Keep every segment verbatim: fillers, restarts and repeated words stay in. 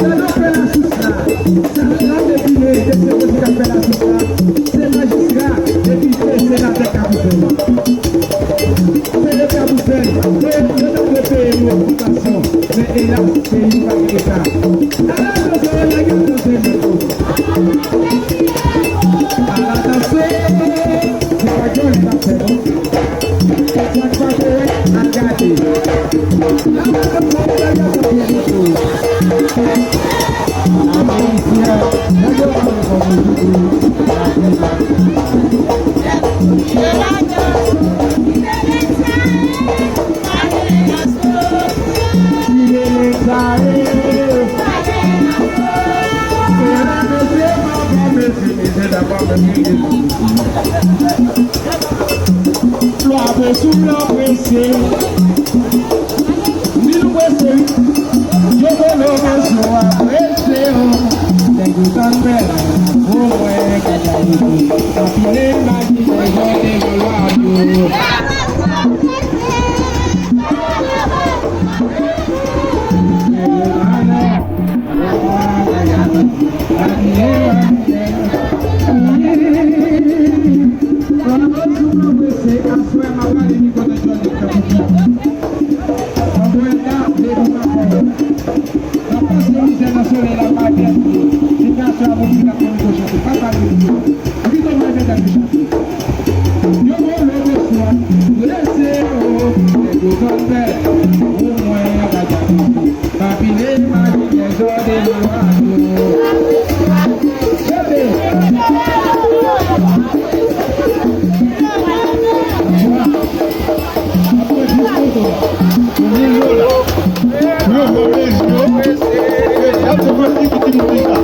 Sa yo fè lasous la, sa l ap depile, se se mesye k ap fè lasous la, se majistra, depite, senatè k ap fè l. Se yo k ap fè l. Yo, yo ta dwe peye nou yon konpansasyon, men elas, peyi pa gen leta. Ala danse, nèg yo danse, nèg yo. Ala danse, se pa djòl k ap fè, non. Sa k pa korèk, al gade. Lwa prese, lwa prese. Wi, nou prese, wi. Yo, yo, yo, yo, yo, prese, oh. Nèg yo tann bèl, oh, mwen, kaka, yo, yo. Anpile maji, nèg yo, yo, yo, yo. Yo vole meswa, blese o, nèg yo konpè, o mwen, pa pile maji, nèg yo de lwa yo. Tande! Mil dola. Yo, yo, yo, yo. E, y ap fè pati ki ti moun sa.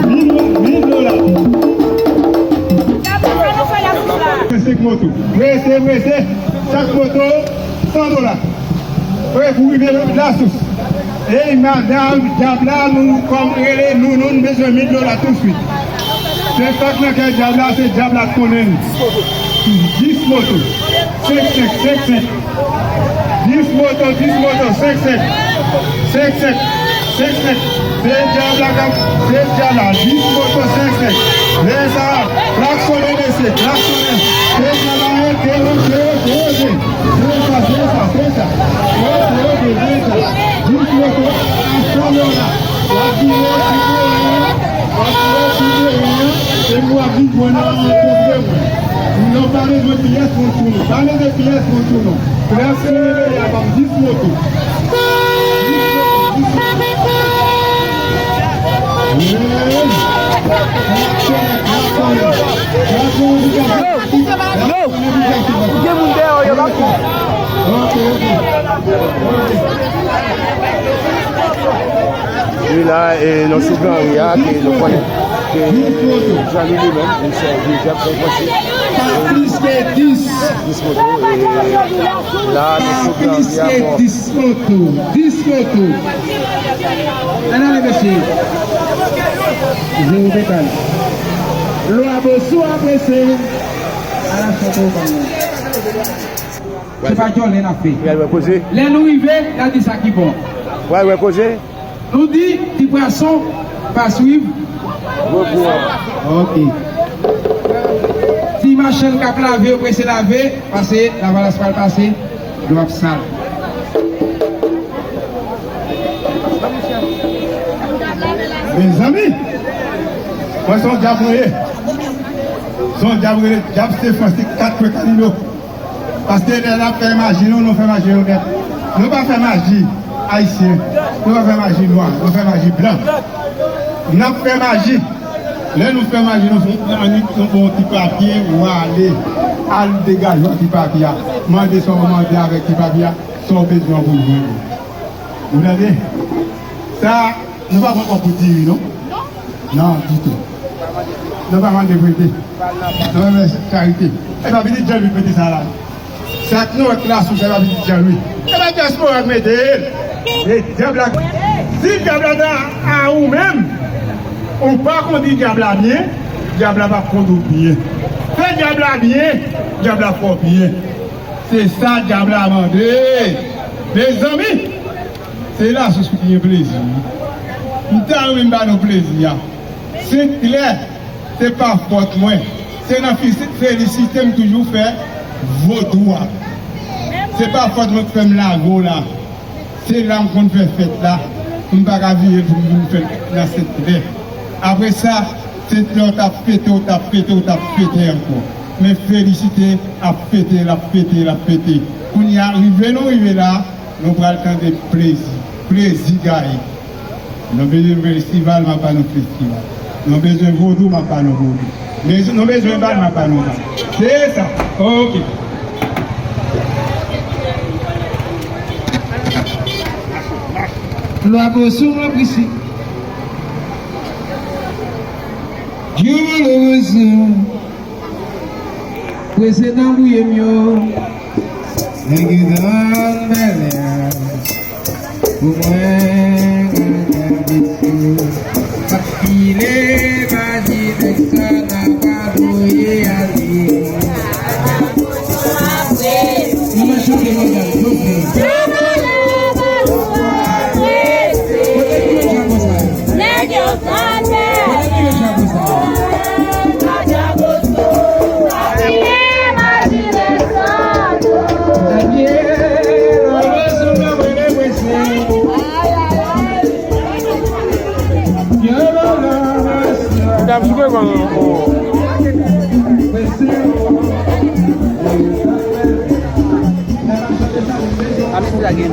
Mil, mil dola. Senk moto. Prese, prese. Chak moto, san dola. Prè pou rive lasous. Ey, madanm, dyab la, nou, kòm rele nou, nou, nou bezwen mil dola touswit. Se sa k nan kè dyab la, se dyab la k konnen nou. Dis moto. Senk, senk, senk, senk. Dis moto, dis moto, senk, senk. Senk, senk, senk, senk. Se dyab la k ap, se dyab la. Dis moto, senk, senk. Lè sa, klaksonnen, mesye, klaksonnen. Se dyab la, rete, rete, rete, rete. Se sa, se sa, se sa. Ok, ok, se sa. Dis moto a san dola. W ap vire sou teren an. W ap vire sou teren an. Epi w ap vin jwenn nan rankontre mwen. Nou pa bezwen pyès moun sou nou. Pa bezwen pyès moun sou nou. Prèske reveye a ban m dis moto. Yo! Yo! Gen moun dèyè w, yo pa fè. Wi la, e, nou sou gran ri a, ke nou konnen ke Jean Louis li menm, li se Joseph Francis. Pa plis ke dis. Dis moto, e, la, nou sou gran ri a, bon. Dis moto, dis moto. Ann ale, mesye. Zewo total. Lwa Bosou ap prese. Ala chante w ban mwen. Se pa djòlè n ap fè. Pral wè koze. Lè nou rive, n a di sa ki bon. Pral wè koze. Nou di, ti pwason pa swiv. Gwo kou an. Ok. Ti machann k ap lave, yo prese lave, pase, lavalas pral pase, dlo ap sal. Mezanmi, mwen se yon dyab mwen ye. Se yon dyab mwen ye, dyab se Francis kat kwen kanino. Paske lè n ap fè maji nou, nou fè maji nou nèt. Nou pa fè maji ayisyen, nou pa fè maji nwa, nou fè maji blan. N ap fè maji. Lè nou fè maji nou, annik nou pran yon ti papye, ou ale, al degaje yon ti papye a. Mande sa w mande avèk ti papye a, sa w bezwen pou jwenn li. Ou tande? Sa, nou pa pran kòb pou diri, non? Non, ditou. Nou pa mande prete. Nou renmen charite. E pa vini djòl vin prete sa la. Dak nan wèk la sou sa va pitit Jan Lwi. E pa dyaspora k mete l. E dyab la. Si dyab la ta a ou menm, ou pa kondi dyab la byen, dyab la p ap kondi w byen. Fè dyab la byen, dyab la fè w byen. Se sa dyab la mande. Mezanmi, se lasous ki gen plezi. M ta renmen m ba nou plezi a. Sent Klè, se pa fòt mwen. Se nan fi-, Felisite m toujou fè vodou a. Se pa fòt mwen k fè m lage w la. Se la m konn fè fèt la. M pa ka vire l pou m vin fè l nan Sent Klè. Apre sa, Sent Klè, w t ap fete, w t ap fete, w t ap fete ankò. Men Felisite ap fete, l ap fete, l ap fete. Kounye a, rive nou rive la, nou pral tande plezi. Plezi gaye. Nou bezwen festival, m ap ba nou festival. Nou bezwen vodou, m ap ba nou vodou. Bez-, nou bezwen bal, m ap ba nou bal. Se sa. Ok. Lwa Bosou, mwen prisi. Djoulouzou. Prese tanbouye m yo. Nèg yo nan bèlè a. Pou mwen, gade sou. Ap file, maji nèg sa n ap voye ale. Nou va chante, medam, nou fè. Kote ki yo chapo sa yo? Nèg yo Kote ki yo chapo sa yo? Medam, sou kwen kòm ou? Ap sou la gen.